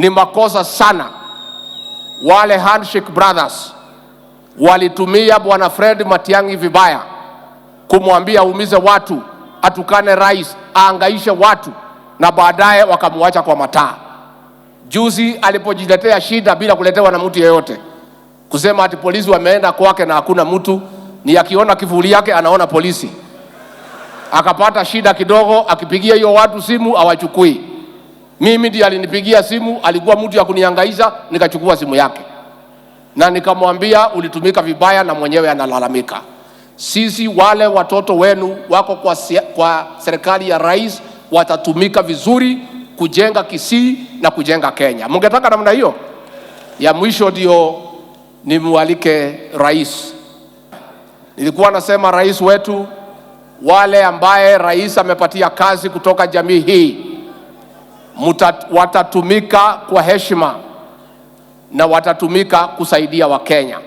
Ni makosa sana wale Handshake Brothers walitumia bwana Fred Matiang'i vibaya, kumwambia aumize watu, atukane rais, aangaishe watu, na baadaye wakamwacha kwa mataa. Juzi alipojiletea shida bila kuletewa na mtu yeyote, kusema ati polisi wameenda kwake na hakuna mtu, ni akiona kivuli yake anaona polisi. Akapata shida kidogo, akipigia hiyo watu simu hawachukui. Mimi ndiye alinipigia simu, alikuwa mtu ya kunihangaisha, nikachukua simu yake na nikamwambia ulitumika vibaya, na mwenyewe analalamika. Sisi wale watoto wenu wako kwa serikali ya rais watatumika vizuri kujenga Kisii na kujenga Kenya. Mungetaka namna hiyo? Ya mwisho ndio nimwalike rais. Nilikuwa nasema rais wetu, wale ambaye rais amepatia kazi kutoka jamii hii watatumika kwa heshima na watatumika kusaidia Wakenya.